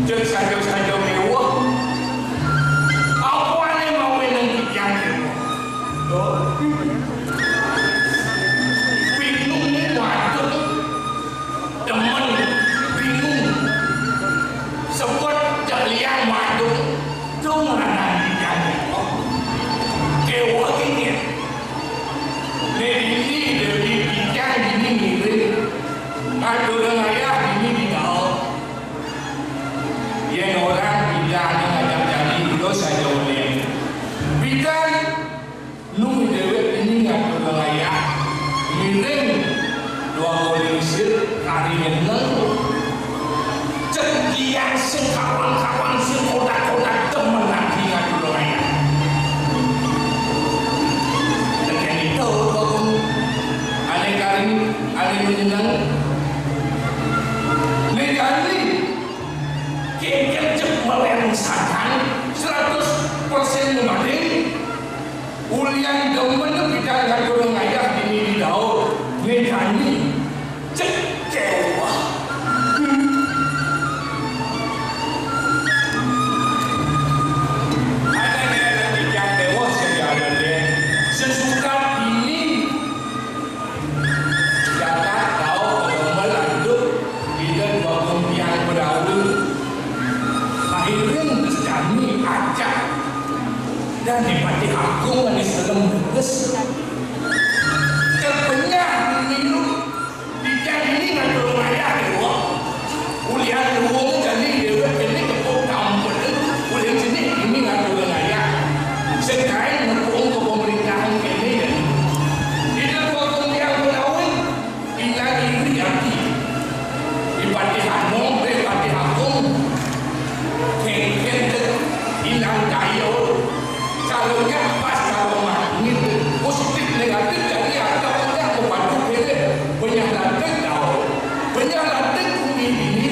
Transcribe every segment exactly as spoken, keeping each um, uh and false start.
Jeng sanjung-sanjung méweh. Apa ané mawinan titiang méweh? Bingung né, waduh. Demen, bingung. Sebut jak liang, waduh. Tung ranang titiang méweh. Kéweh kéné. Né dini Déwi Bintang dini ngiring. Ngaturang ayah dini di daun. Yén orang tidak ada ngajak jadi, udah saja oleh. Bintang, nu déwék dini ngaturang ayah. Ngiring dua kali sir, kari nyeneng. Cék titiang sing kawan-kawan sing kodak-kodak demen ati ngaturang ayah. Tekén itu, Bagong. Ané kari, ané nyeneng. Né jani, kénkén cék melén sajan, seratus persen nyemading. Ulian demen bintang ngaturang ayah dini di daun. Né jani. Cék kéweh. Ada né, ada titiang kéweh, sing ada né. Sesukat dini. Jagat daun, Bagong Mel, anduk, ida Bagong Tiang Bedawi. Lahirin jani acak. Dan Patih Agung ané selem beges. Kepenyah milu. Titiang dini ngaturang ayah, Déwa. Ulian luung jani déwék kéné tepuk tampil. Ulian jenih dini ngaturang ayah. Sing kaén nepuk ka pemerintahan kéné, ya. Ida Bagong Tiang Bedawi, inang iri ati. I Patih Anom, eh, Patih Agung. Kénkén dé inang daya. Calonnya pas, calon mah. Ngin positif negatif, jani ada banyak membantu kéné. Banyak latih tahu. Banyak latih bumi ini.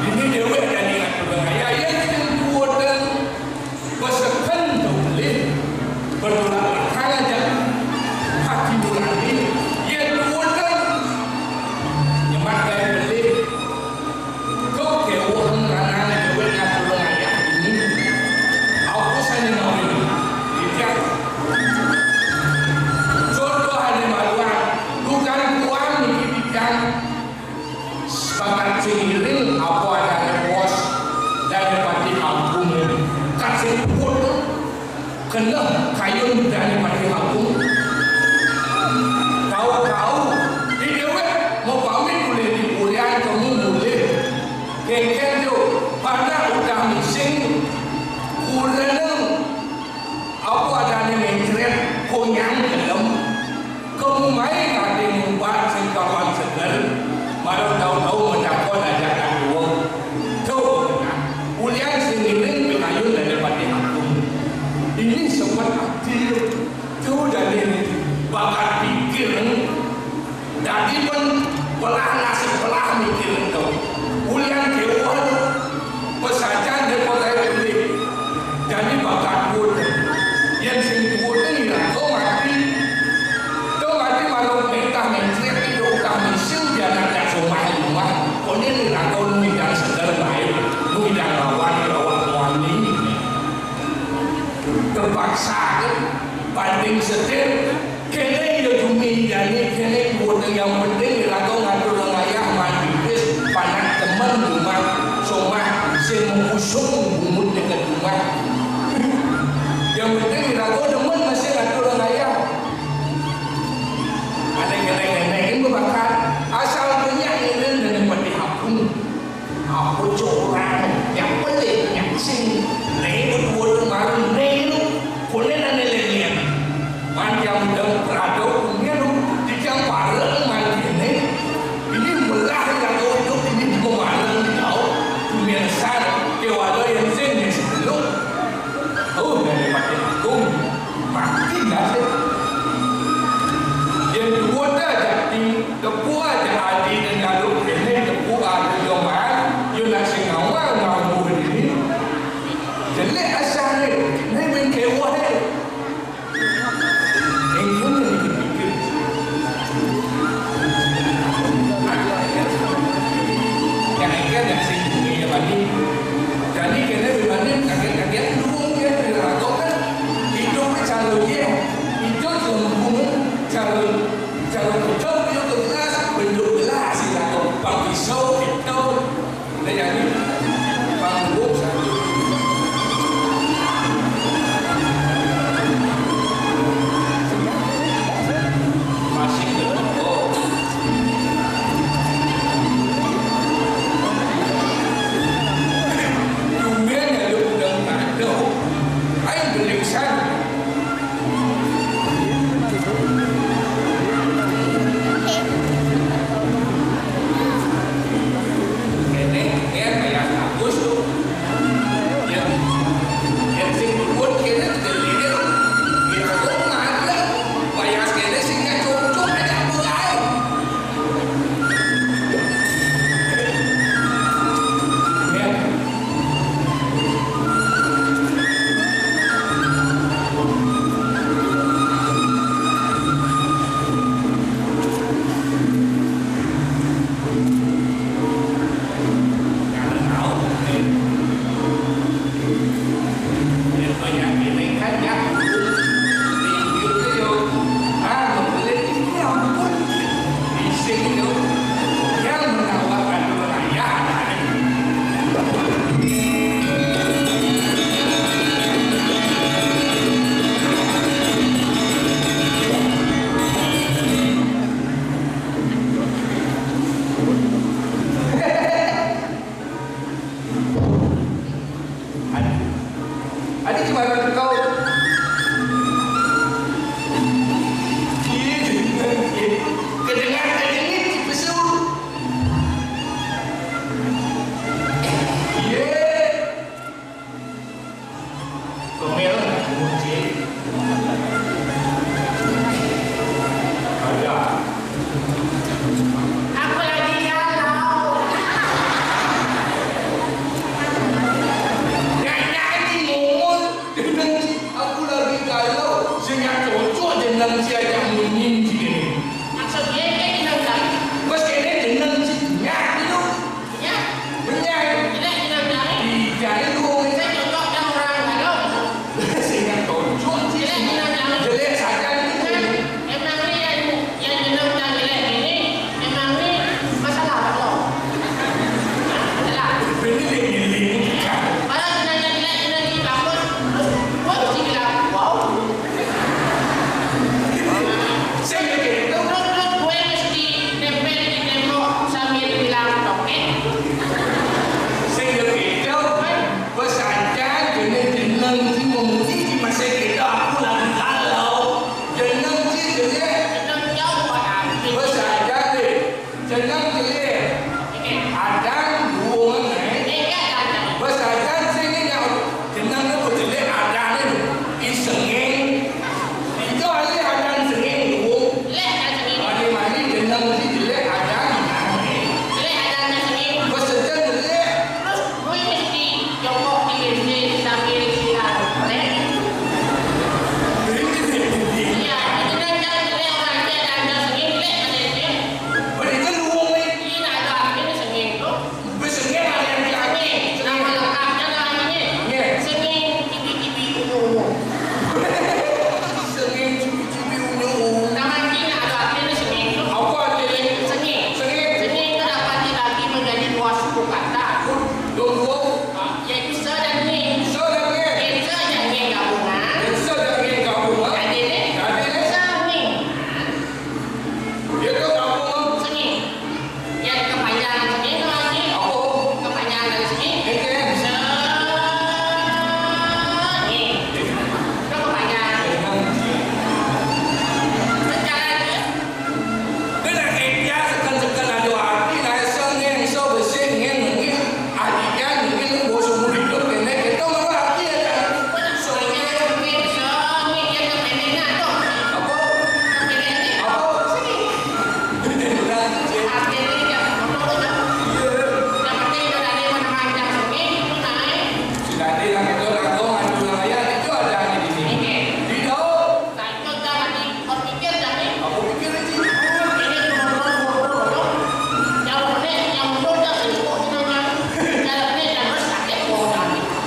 Ini déwék jani ngaturang ayah, ya, sing kuat dan berseken tu boleh. Bertolak belakang aja. Hati nurani, ya, kuat dan nyemat gaya boleh. Kok kéweh ranang déwék ngaturang ayah dini. Aku sané mawinan. Titiang. Contoh ané maluan. Tukang kuang niki titiang. Sepakat sing ngiring apa adané bos dan Patih Agung. Kasih pun. Keneh kayun Dani Patih Agung. Kau-kau, di déwék mau pamit ulih di ulian kamu mulih. Kénkén jo, pada udah mising, kurang apa adané mencret, konyang gelem. Kemu mai ngadé ngubat sing kawan seger, malah tau-tau mendapat ajakan dua. Tuh, ulian sing ngiring pikayun dari Patih Agung. Ini sobat ati, tuh, dari bakat pikir, dadi pun pelah nasib pelah mikir tuh. Ulian kéweh, pesajan di kotai putih. Jani bakat kuat. Yén sing kuat ni iraga mati. To mati manuk mentah mencret, to udah misil, dia nak somah rumah. Koné iraga nu idang seger baé. Nu idang lawan, lawan wani. Terpaksa kan. Banding setir. Kéné ya jumi jani, kéné kuwedeng yang penting iraga ngatur ngayah manditis, panak temen rumah, somah sing mengusung bungut dekat rumah. Yang penting iraga demen masih ngatur ngayah. Ada kéné-kéné ini bakat, asal punya ngiring dan yang penting Adan duwungan, eh. Bes adan sing nyak jeneng tu jelek adan tu. Ih, sengeng. Ijo alih adan sengeng duwung. Mani-mani jeneng si jelek adan. Bes sejen jelek. Bes ijo duwung, eh. Wis sengit lah yang diangi. Nama lengkapnya lah ini. Nggih. Sengit cibi-cibi unyu-unyu. Sengit cibi-cibi unyu-unyu. Nama artinya ada artinya sengit itu. Apa artinya? Sengit. Sengit. Sengit itu dapat dibagi menjadi dua suku kata. Dua, dua. Ah, yaitu se dan nge. Se dan nge. Yaitu se dan nge gabungan. Yaitu se dan nge gabungan. Jadi ini. Jadi ini. Sengit. Dia tu gabungan. Sengit. Yang kepanjangan sengit tu lagi. Apa? Kepanjangan dari sengit. Okey. Sengit. Itu kepanjangan. Secara dia. Kena kerja sekan-sekan ada arti, lah sengit, so bersih, ngin, ngin. Arti dia, ngin, ngin, bosok murid tu, kena kita malu arti ada. Sengit, sengit, sengit, dia kepanjangan tu. Apa? Kepanjangan ni. Apa? Sengit.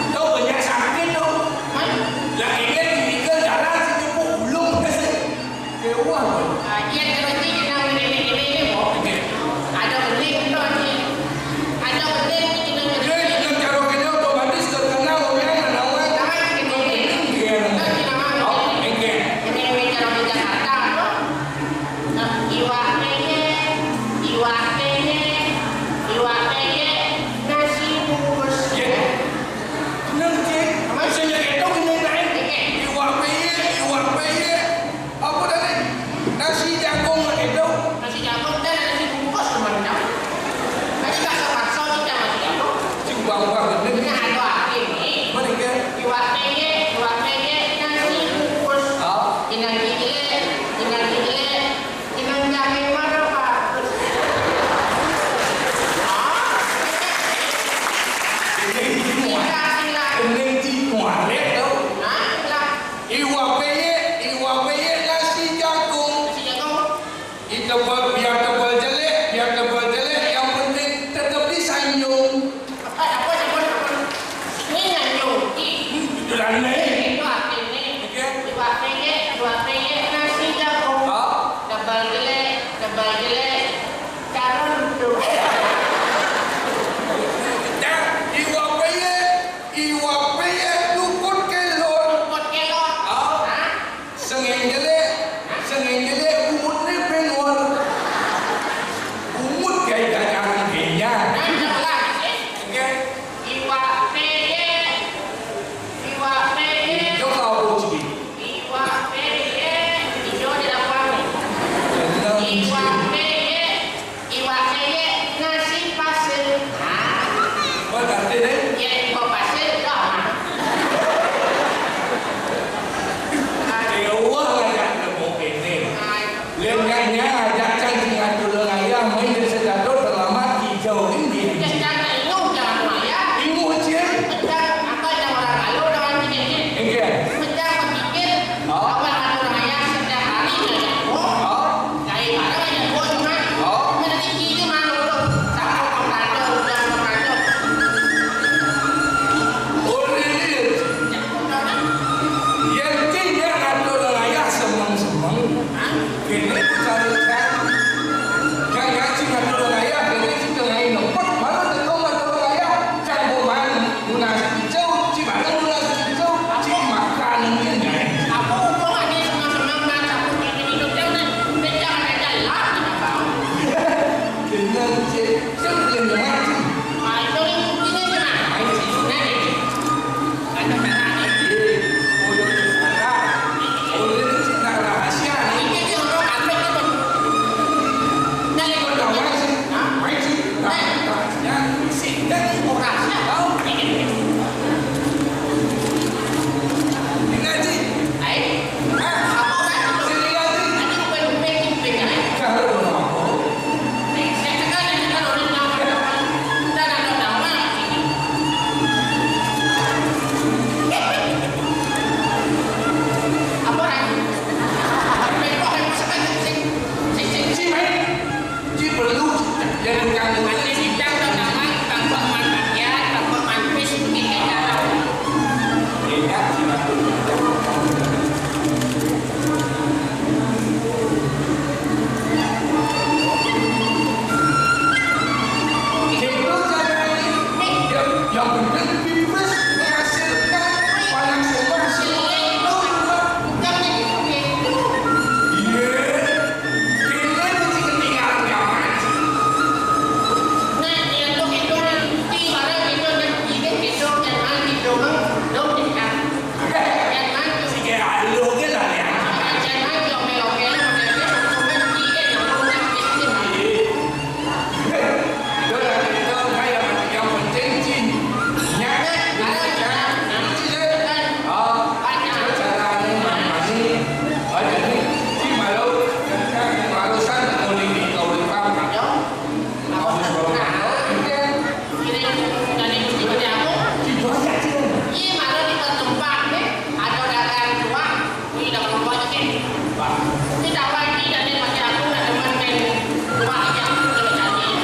Kau banyak sakit tu. Lah, ini tiga jalan sejemput ulung ke sini. Kewah. Ah, iya, kalau ni kita boleh, boleh, boleh, boleh. Okey. Ada beli kita ni. Ada beli kita ni. Dia dengan cara kerja otomatis terkenal orang yang menawarkan. Jangan kita ni. Okey. Kita ni cara kerja kata tu. Nah, iwak peyek, iwak peyek, iwak peyek, nasi bungkus. Ya. Benar, cik. Apa? Saya tak tahu kena naik. Okey. Iwak peyek, iwak peyek. Apa tadi? Nasi jagung lah itu. Nasi jagung dan nasi bungkus teman kau. Tadi tak terpaksa kita nasi jagung. Cik bang bang ni. Ini ada apa ni? Mana ke? Iwak peyek, iwak peyek, nasi bungkus. Ah. Tinggal gigit, tinggal gigit, tinggal jahe mana pak? Ah. Ini semua. Tinggal, tinggal. Ini semua. Lihat tu. Hah? Lah. Iwak peyek, iwak peyek nasi jagung. Nasi jagung. Ih, tebal, biar tebal jelek, biar tebal jelek, yang penting tetap disanjung. Apa, apa, apa, apa? Ini nyanjung. Hmm, itu lah ni. Itu artinya. Okey. Iwak peyek, iwak peyek nasi jagung. Ha? Tebal jelek, tebal jelek. Calon tu. Dah, iwak peyek. Iwak peyek luput kelor. Luput kelor. Ah. Hah? Sengeng jelek, sengeng jelek, umut ni pengor. Umut gaya dagang kenya. Nah, jelas, eh. Okey. Iwak peyek. Iwak peyek. Jom kau uji. Iwak peyek. Ijo di lapangan. Iwak peyek. Iwak peyek nasi pasir. Hah? Apa kata dia? Ya, iwak pasir dah. Dia wah lah dah nemu ini. Hai. Lengkapnya ajak cang dengan tulang ayam main di sedato selama tiga ringgit. Jangan ingat jangan maya. Ingat je. Jangan apa jangan orang lalu dengan sedikit. Okey. Jangan berpikir. Oh. Apa atur ayah setiap hari ngajak gua. Oh. Dari mana ngajak gua cuma. Oh. Mana tinggi itu mana dulu. Sama pembantu, udah pembantu. Orang ni, yang tinggal atur ayah senang-senang. Hah? Kini ku carikan. Yang ngaji atur ayah, kini kita lain nampak. Mana tengok atur ayah, cangguman. Guna hijau, cik barang guna hijau, cik makan ni, eh. Apa hubungan ni senang-senang nak campur dengan hidup? Jangan, jangan aja lah, kita tahu. Kena cik, saya boleh dengar cik. Ah, itu ni, ini senang. Ai, cik, senang ni, cik. Kata-kata ni. Eh, oh, ya, ya, salah. Oh, ya, cik nak rahasia ni. Ini dia orang ambil tu. Nak ikut orang. Ai, cik. Ai, cik. Tak, tak. Siapa lagi tadi pakai aku nak teman main rumah aja kalau cantik.